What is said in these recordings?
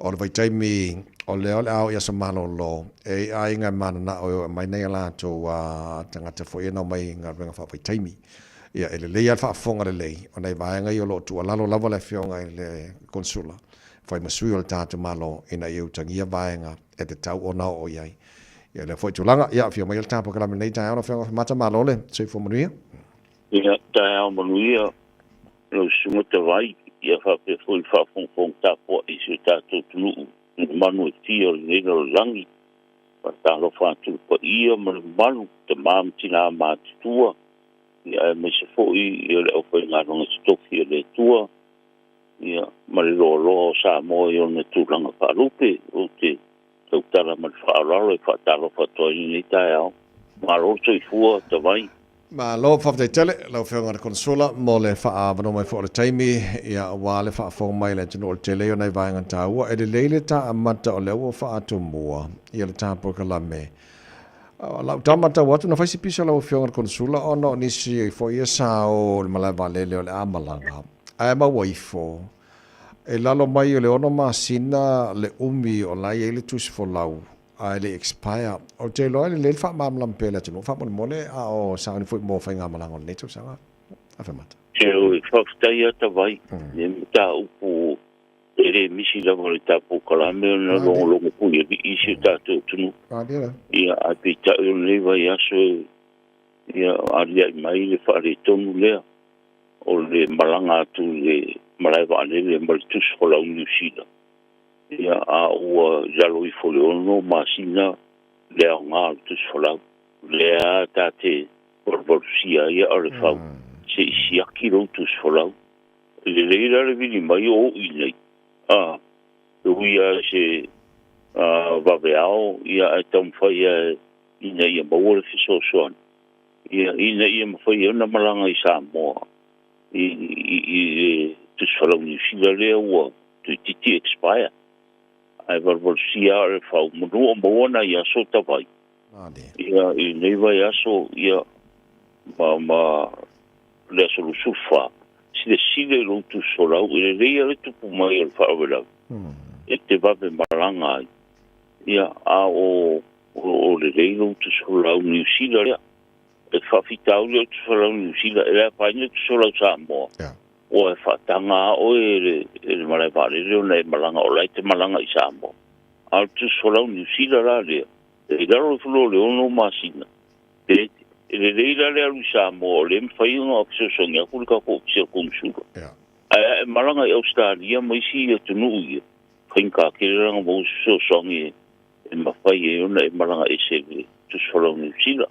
O le vaitaimi o lea o le a oo i aso malolo, e i ai aiga e mananao e o e aumai nai a latou tagata foi ia na omai i galuega faavaitaimi. Ia, e lelei lava le faafofoga lelei o nai vaega ia o lo o tuualalo lava le Afioga i le Konesula e fai ma sui o le tatou Malo ina ia utagia vaega e tatau ona oo i ai. Ia, lea foi tulaga. Ia, afio mai le ta polokalame i lenei taeao lau Afioga Mata, malo le soifua manuia. Ia, taeao manuia lau Susuga Tavai, ia faapea foi le faafogafoga tapuai i si o tatou atunuu i manu e fia o lenei lalolagi. Faatalofa atu i le paia ma le mamalu, tama ma tina matutua, ia aemaise foi ia le aufaigaluega totofi a le Atua, ia ma le loaloa o Samoa i ona tulaga faalupe. Ou te tautala ma le faaaloalo e faatalofa atu ai i lenei taeao. Malo le soifua, Tavai. Malo, faafetai tele lau Afioga i le Konesula mo le faaavanoa mai foi o le taimi, ia, aua le faafofoga mai a le atunuu o le tele o nai vaega taua. E lelei le ta amata o lea ua faatomua ia le ta polokalame. Lau tama tau atu na fai si pisa lau Afioga i le Konesula ona o nisi foi ia sa o i le malae vaalele o le a malaga ae maua ifo e lalo mai o le 6 masina le umi o la e i ai le tusi folau ae le i expire. Ou te iloa e lelei le faamalamalama pea i le atunuu faamolemole a o sauni foi mo faigamalaga o lenei tausaga. Afemata. Ioe, faafetai lava Tavai i le mataupu e le misi lava i le tatou kalame ona logologo puialii i si o tatou atunuu. Ia, ae peitai o lenei vaiaso ia aliae mai le faaletonu lea o le malaga atu i le malae vaalele ma le tusi folau Niu Sila. Ia, a ua i lalo ifo o le 6 masina le aoga o le tusi folau. Lea ta te valuvalusia ai aa o le fau, se i siaki lou tusi folau. E lelei la le vili mai o ou i nei, a, e ui lava i se vaveao, ia ae taumafai lava ina ia maua le fesoasoani, ia, ina ia mafai ai ona malaga i Samoa i le tusi folau Niu Sila lea ua toeitiiti expire. Ae valuvalusia lava o le fau, manu o maua nai aso Tavai. Ia, i lenei vaiaso, ia, ma le aso 24, silasila i lou tusi folau, e lelei lava le tupu mai o le faalavelave, e te vave malaga ai. Ia, a o lelei lou tusi folau Niu Sila lea. E faafitauli o tusi folau Niu Sila, e le afaina tusi folau Samoa. Ua e faataga lava oe e le malae vaalele ona e malaga, o la e te malaga i Samoa. A o le tusi folau Niu Sila la lea, e i lalo ifo loa o le 6 masina, e lelei la le alu i Samoa o lea e mafai ona fesoasoani atu le tatou Ofisa o le Konesula. Ae a e malaga i Ausetalia ma isi atunuu ia, faigata tele la ona maua se fesoasoani e mafai ai ona e malaga ese i le tusi folau Niu Sila.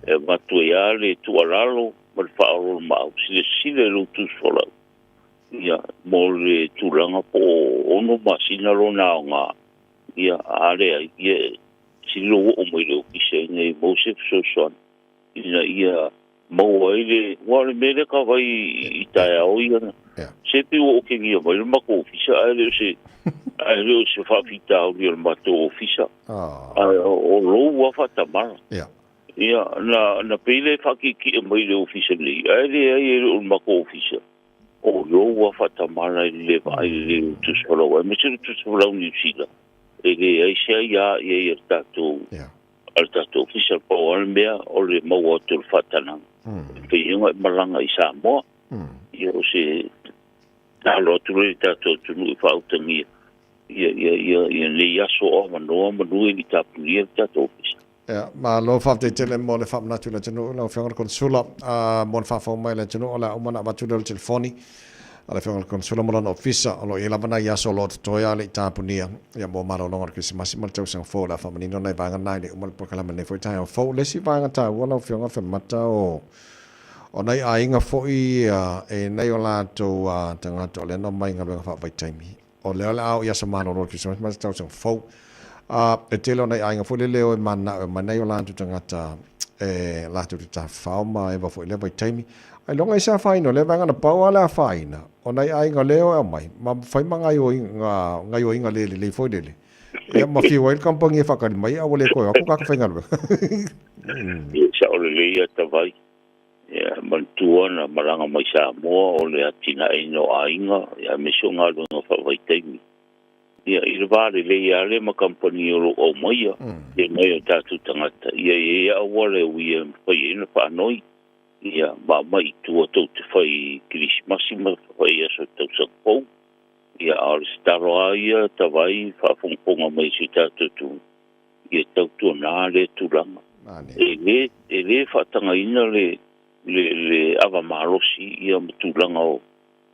E avatu ai lava le tuualalo ma le faaoloolomaau, silasila i lou tusi folau ia, mo le tulaga po o 6 masina lona aoga, ia, a leai, ia, sili lou oo mai i le ofisa ina ia maua se fesoasoani ina ia maua ai le... Aua o le mea lea ka vai i taeao ia, se pei ua otegia mai le matou ofisa ae le o se ae le o se faafitauli o le matou ofisa, ae o lou lava faatamala. Ia, na pei lea e faatietie mai i le ofisa nei, ae leai e le o le matou ofisa, o lou lava faatamala i le le vaai lelei o le tusi folau, aemaise le tusi folau Niu Sila. E leai se aia i ai a le tatou a le tatou ofisa. Pau lava le mea o le maua atu o le faatanaga e pei ona e malaga i Samoa. Ia, o se tatalo atu lea i le tatou atunuu e faautagia ia ia ia ia nei aso o avanoa manu e le i tapunia le tatou ofisa. Ia, malo faafetai tele mo le faamanatu i le atunuu lau Afioga i le Konesula. Mo le faafofoga mai a le atunuu, o le a uma ona avatu lea o le telefoni a le Afioga i le Konesula ma lona ofisa. O lo o i ai lava nai aso o lo o totoe a le i tapunia, ia, mo malologa o le Kerisimasi ma le tausaga fou. O le a faamanino nai vaega na i le uma o le polokalame lenei foi taeao fou. O le isi vaega taua lau Afioga Afemata, o nai aiga foi ia e nai o latou tagata o lea na omai i galuega faavaitaimi. O lea o le a oo i aso malolo o le Kerisimasi ma le tausaga fou. E tele o nai aiga foi lele o e mananao e omai nai o latou tagata e latou te tafafao ma eva foi i lea vaitaimi. Ailoga i se afaina o lea vaega na pau lava le afaina o nai aiga o lea e o e aumai ma fai ma gaioiga le lelei foi lele. Ia ma fiu ai le kamupani e faatali mai a ua le toe o atu tagata faigaluega. Ia sao lelei ia Tavai. Ia manatua na malaga mai Samoa o le atinaeina o aiga aemaise o galuega faavaitaimi. Ia, i le va lelei lava lea ma kamupani o lo o aumaia e nai o tatou tagata, ia e i ai auala e uia e mafai ai ona faanoi, ia, ma aumai i tua tou te fai i Kerisimasi ma fai i aso tausaga fou. Ia, a o le tatalo lava ia tavai faafogafoga mai i si o tatou atunuu, ia tautuana lea tulaga. E le, e le faatagaina le, le, le ava malosi ia ma tulaga o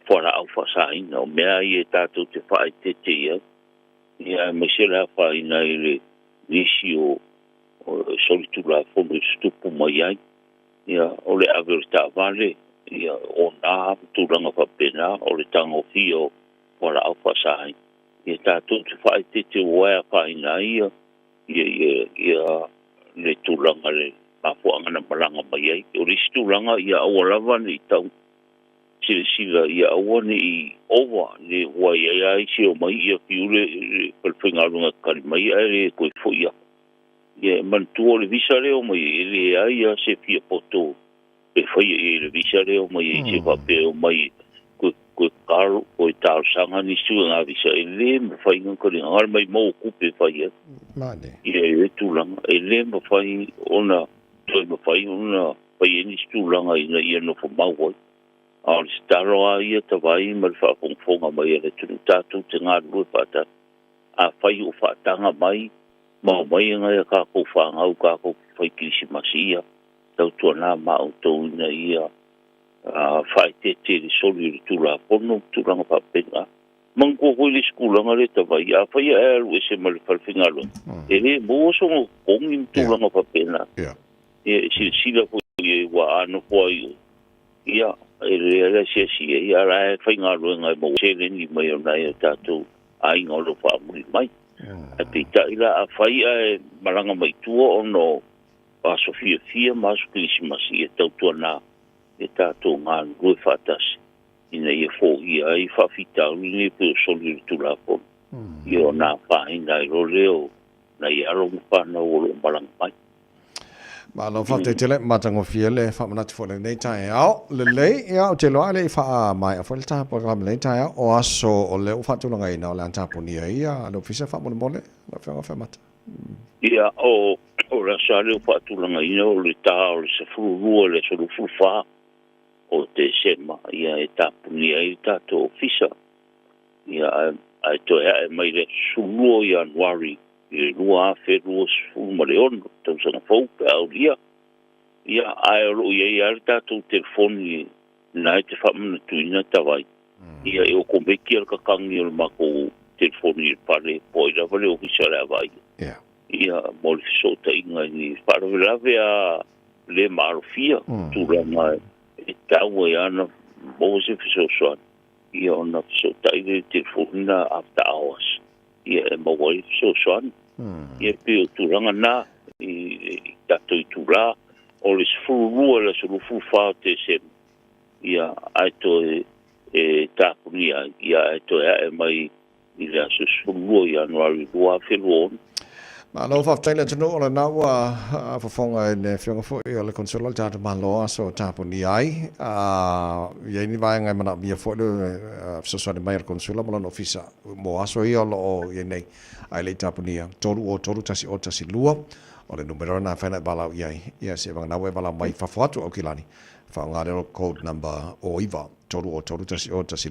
fualaau faasaina, o mea ia tatou te faaeteete i ai, ia aemaise le afaina i le nisi o solitulafono e tutupu mai ai, ia o le ave o le taavale, ia o na tulaga faapena, o le tagofia o fualaau faasaina, ia tatou te faaeteete ua e afaina ai ia le tulaga le mafuaaga na malaga mai ai. O le isi tulaga, ia aua lava ne i tau silasila, ia aua ne i ova le ua i ai lava isi e omai ia fiu le falefaigaluega e kali mai ae le toe foi aku. Ia e manatua o le visa lea e omai ai, e leai lava se fia poto e faia i ai i le visa lea e omai ai, se faapea e omai koe talosaga nisi ituaiga visa, e le mafai ona kaliga, na o le maumau o tupe e fai ai. Ia e le tulaga, e le mafai ona toe mafai ona fai ai nisi tulaga ina ia nofo mau ai. A o le tatalo lava ia tavai ma le faafogafoga mai a le atunuu, tatou te galulue faatasi. Afai o faataga mai ma omai nai a tatou fanau tatou te fai Kerisimasi, ia tautuana ma outou ina ia faaeteete i le soli o le Tulafono ma tulaga faapena. Manatua foi le isi tulaga lea tavai, afai e alu ese ma le falefaigaluega, e le maua sona totogi ma tulaga faapena. Ia e silasila foi i ai, ua a nofo ai o, ia, e lelei lava le asiasi i ai, a o la e faigaluega e maua seleni mai o nai o tatou aiga o lo o faamuli mai. Ae peitai la, afai ae malaga mai tua ona o aso fiafia ma aso Kerisimasi, ia tautuana e tatou galulue faatasi ina ia foia ai faafitauli nei pei o soli o le Tulafono, ia ona afaina ai loa lea o nai alo ma fanau o lo o malaga mai. Malo faafetai tele, matagofie le faamanatu foi i lenei taeao. Lelei, ia ou te iloa a le i faamaea foi le ta polokalame i lenei taeao, o aso o lea ua faatulagaina o le a tapunia ai le Ofisa faamolemole, lau Afioga Afemata. Ia, o le aso lava lea ua faatulagaina o le ta o le 12 i le aso 24 o Tesema, ia e tapunia ai le tatou Ofisa. Ia, ae toe ae mai le aso 12 o Ianuari i le 2026, tausaga fou pe a aulia. Ia, ae o lo o i ai lava le tatou telefoni lena e te faamanatuina tavai. Ia, e okomeki lava le kakagi o le matou telefoni i le fale po o ai lava le ofisa o le a vaaia. Ia, mo le fesootaiga i ni faalavelave lava le maalofia, tulaga e tatau ai lava ona maua se fesoasoani, ia ona fesootai lea i le telefoni lena after hours, ia e maua ai le fesoasoani. Ia pei o tulaga na i tatou itula, o le 12 i le aso 24 o Tesema, ia ae toe e tapunia ai, ia ae toe ae mai i le aso 12 o Ianuari 2026. Malo faafetai le atunuu o lena ua fofoga i le afioga foi o le Consular o le tatou Malo aso tapunia ai. I ai ni vaega e manaomia foi le fesoasoani mai a le Consular ma lona ofisa mo aso ia o lo o i ai nei ae le i tapunia. 303 1012 o le numera lena e mafai ona e valaau i ai. Ia se vagana ua e valaau mai fafo atu o Aukilani, faaaoga lea o le code number 09 303 1012.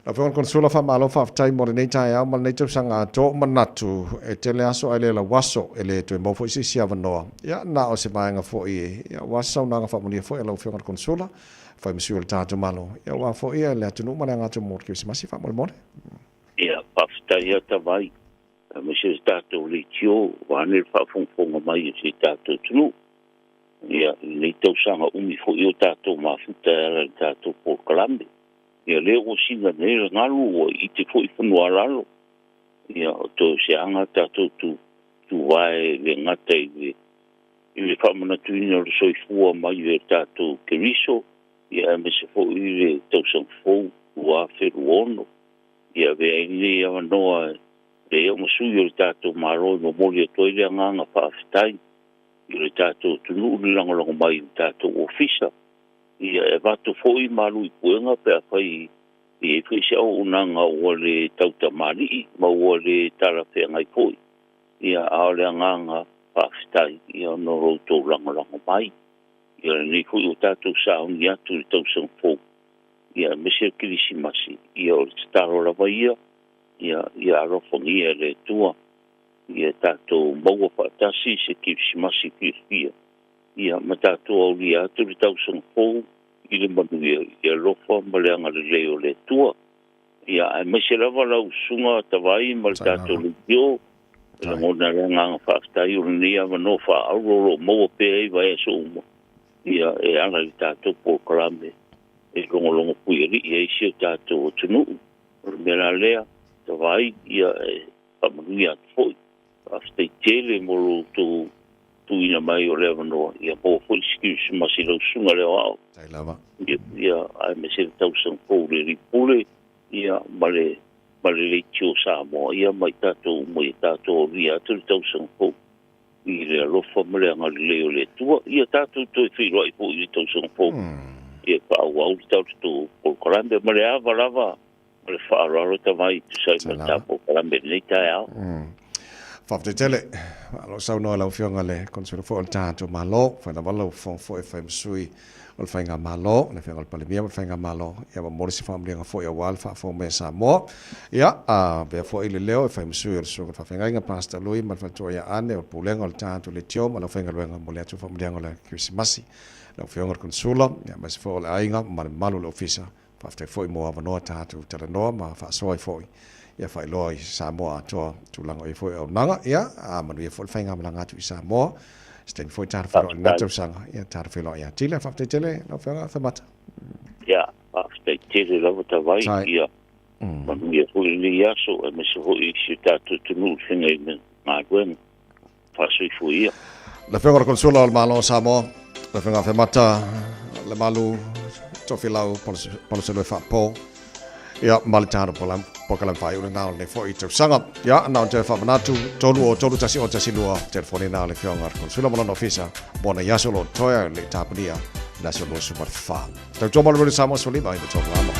Lau Afioga i le Konesula, faamalo faafetai mo lenei taeao ma lenei tausaga atoa. Ou manatu, e tele aso ae le lau aso, e le toe maua foi se isi avanoa. Ia, na o se vaega foi, ia, aua se saunoaga faamanuia foi a lau Afioga i le Konesula, e fai ma sui o le tatou Malo, ia, aua foi le atunuu ma le aga atu mo le Kerisimasi faamolemole. Ia, faafetai lava Tavai, aemaise le tatou leitio, vaeane le faafogafoga mai a si o tatou atunuu. Ia, i lenei tausaga umi foi o tatou mafuta e ala i le tatou polokalame. Ia, lea ua sina nei le galu, ua ite foi fanua lalo. Ia, o toe o se aga tatou tu, tuvae e le gata i le, i le faamanatuina o le soifua mai o le tatou Keriso, ia aemaise foi le tausaga fou 2026. Ia, avea ai lenei avanoa e le au ma sui o le tatou Malo e momoli atu ai le agaga faafetai i le tatou atunuu le lagolago mai i le tatou ofisa. Ia e avatu foi malu i puega pe afai E i ai foi se auaunaga ua le tautamalii ma ua le talafeagai foi, ia, a o le agaga faafetai, ia, ona o lo outou lagolago mai. Ia, lenei foi ua tatou sauni atu i le tausaga fou, ia, aemaise le Kerisimasi, ia, o le tatalo lava ia, ia, ia alofagia e le Atua, ia tatou maua faatasi se Kerisimasi fiafia, ia, ma tatou aulia atu le tausaga fou i le manuia, i le alofa ma le agalelei o le Atua. Ia, aemaise lava lau susuga Tavai ma le tatou leitio, e lagona le agaga faafetai o lenei avanoa faaauro o lo o maua pea i vaiaso uma, ia, e ala i le tatou polokalame e logologo puialii ai si o tatou atunuu. O le mea la lea, Tavai, ia, e faamanuia atu foi. Faafetai tele mo lo outou tuuina mai o le avanoa, ia maua foi se Kerisimasi i lau susuga le aoao. Tai lava. Ia, aemaise le tausaga fou le Alii Pule, ia, ma le ma le leitio o Samoa, ia, ma i tatou uma ia tatou aulia atu le tausaga fou i le alofa ma le agalelei o le Atua. Ia tatou toe feiloai foi i le tausaga fou, ia faaauau le tatou polokalame ma le ava lava ma le faaaloalo Tavai e tusa ai ma le tatou polokalame i lenei taeao. Faafetai tele. Malo saunoa lau Afioga i le Konesula foi o le tatou Malo. Fai lava lau fofoga foi e fai ma sui o le Faigamalo, le Afioga i le Palemia ma le Faigamalo, ia momoli se faamanuiaga foi aua le faafofoga mai a Samoa. Ia, avea foi le leo e fai ma sui o le Susuga i le Faafeagaiga Pastor Lui ma le Faletua ia Anne o le Pulega o le tatou Leitio ma le aufaigaluega. Momoli atu faamanuiaga o le Kerisimasi lau Afioga i le Konesula, ia aemaise foi o le aiga ma le mamalu o le Ofisa. Faafetai foi mo avanoa tatou talanoa ma faasoa ai foi ia faailoa i Samoa atoa tulaga o i ai foi auaunaga. Ia, a manuia foi le faigamalaga atu i Samoa. Se taimi foi tatou feiloai i lena tausaga. Ia, tatou feiloai ia Tila. Faafetai tele lau Afioga Famata. Ia, faafetai tele lava Tavai. Ia, manuia foi lenei aso, aemaise foi si o tatou atunuu i le feagai ma galuega. Faasoifua ia. Le Afioga i le Konesula o le Malo o Samoa, le Afioga Afemata Lemalu Tofilau Paluselue Faapo, ia, ma le tatou polokalame faaiu lena o lenei foi tausaga. Ia, na ona toe faamanatu, 303 1012, telefoni na o le Afioga i le Konesula ma lona ofisa, mo nai aso o lo o totoe le tapunia i le aso 24. Tautua malumalu Samoa 15 i le tolu ama.